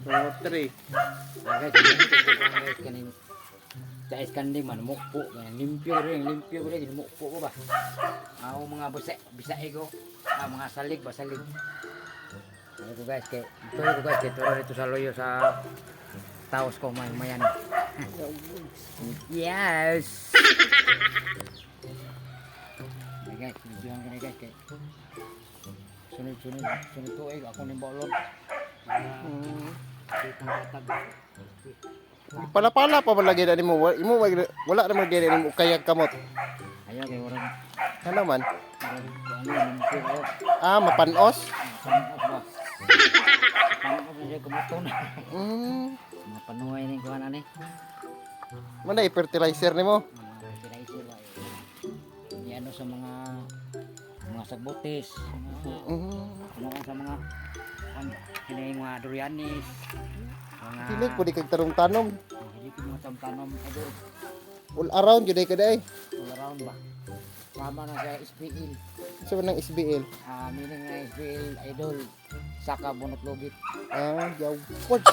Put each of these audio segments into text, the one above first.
2, 3. Ah, guys, guys, kaning sa iskanding man mukpo kaya limpyo rin, limpyo rin, mukpo ko ba. Ako mga busa, bisa ko. Ah, mga salig ba, salig. Ano ko, guys, kay ito ko, guys, kay turo dito sa loyo sa taos ko may mayan. Yes. Ay, guys, videohan ko na, guys, kay sunod sunod sunod tuig ako ning baulon. Kitang katag. Pala-pala pa ba lagi na nimo? Imo wala naman gani nimo kayag kamot. Ayaw kay orang Ano man? Ano, limpyo kayo. Ah, mapanos. Panos ba? Panos na siya kumuto na. Mga panuhay na yung kuhan ani. Mana i-fertilizer nimo? Mga fertilizer ba? Eh. Iano sa mga sagbutis. Mga, ano sa mga ano, kini mga durianis. Mga Dili ko di kag tarong-tanom. Hindi ko mga tanom idol. All around jud ay kaday. All around ba? Tama na sa SPL. Sa man ng SBL. Ah, meaning na SPL idol. Saka bunot lugit. Ah, yaw. What?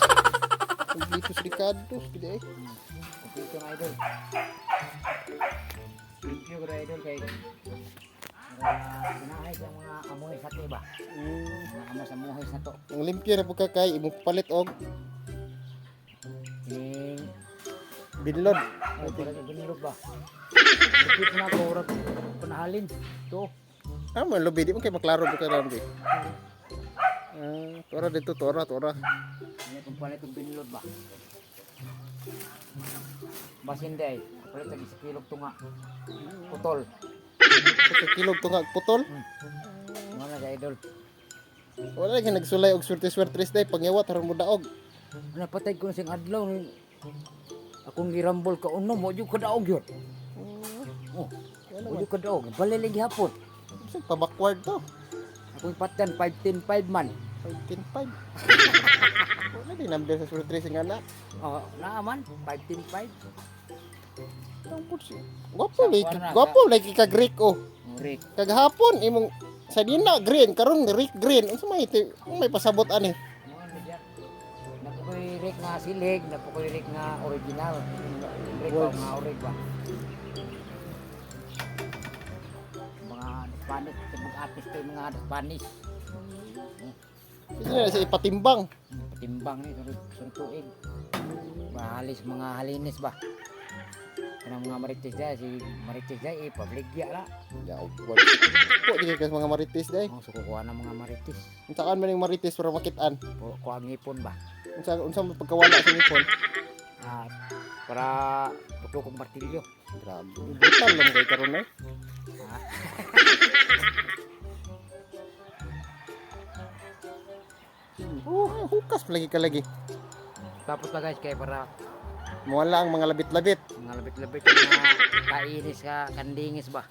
Dito sa Ricardo, gid ay. Kompleto na, idol. Limpyo ko na, idol, kay ganahay sa mga amoy sa ba? Mga amoy sa muhay sa to. Ang limpyo na po ka kay imong palit og Kining binlod. Ay, wala ka binilog ba? Limpyo na ako, urag panahalin. To. Ah, man lubi di man kay maklaro do kay rambi. Ah, tora dito, tora, tora. Ano kung palit og binilod ba? Basin day, palit og isa kilog tunga. Putol. Sa kilog tunga putol. Mga na idol. Wala lagi nagsulay og swerte-swerte day pangyawat haron mo daog. Napatay ko na siyang adlaw. Akong girambol ka uno, mo jud kadaog yun. Oh, mo jud kadaog. Balilig hapon. Sa pa backward to. Akong patan 5-10-5 man. 5-10-5. Wala din number sa swerte nga na. Oh, naa man 5-10-5. Tungkol siya. Gwapo like, gwapo like ka Greek oh. Rick. Kagahapon imong sa dina green karon Rick green. Unsa may may pasabot ani? Mo ano diyan. Napukoy Rick nga silig, napukoy Rick nga original. Rick ba nga orig ba? Mga Spanish, mga artist kay mga Spanish. Hindi na siya ipatimbang. Patimbang ni sunod sunod tuig. Bahalis mga halinis ba? Kanang mga marites dyan, si marites dyan, eh, pabligya la. Yaw, po di kay mga marites day. Oh, so kukuha ng mga marites. Unsa kan man yung marites para makitaan? Kuha ang ngipon ba? Unsa unsa man pagkawala sa ngipon? Ah, para puto kong martilyo. Grabe. Brutal lang kay karon eh. Ha? Oh, hukas lagi ka lagi. Tapos na, guys, kay para Mawala ang mga labit-labit. mga labit-labit yung mga kainis ka, kandingis ba?